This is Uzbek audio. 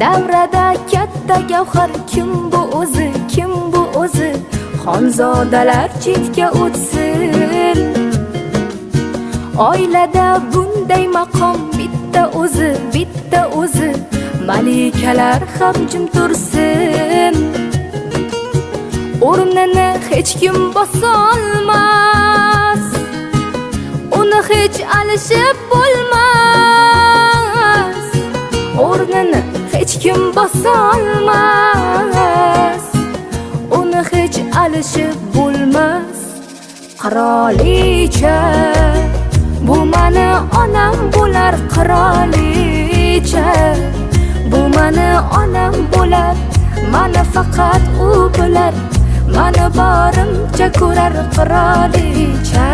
Davrada katta gavhar, kim bu o'zi, kim bu o'zi? Xonzodalar chetga o'tsin. Oilada bunday maqom bitta o'zi, bitta o'zi. Malikalar ham jim tursin. O'rnini hech kim bosolmas, uni hech alishib bo'lmas. O'rnini hech kim bosolmas, uni hech alishib bo'lmas. Qirolicha, bu mani onam bo'lar. Qirolicha, bu mani onam bo'lar. Mani faqat u bilar, mani borimcha ko'rar qirolicha.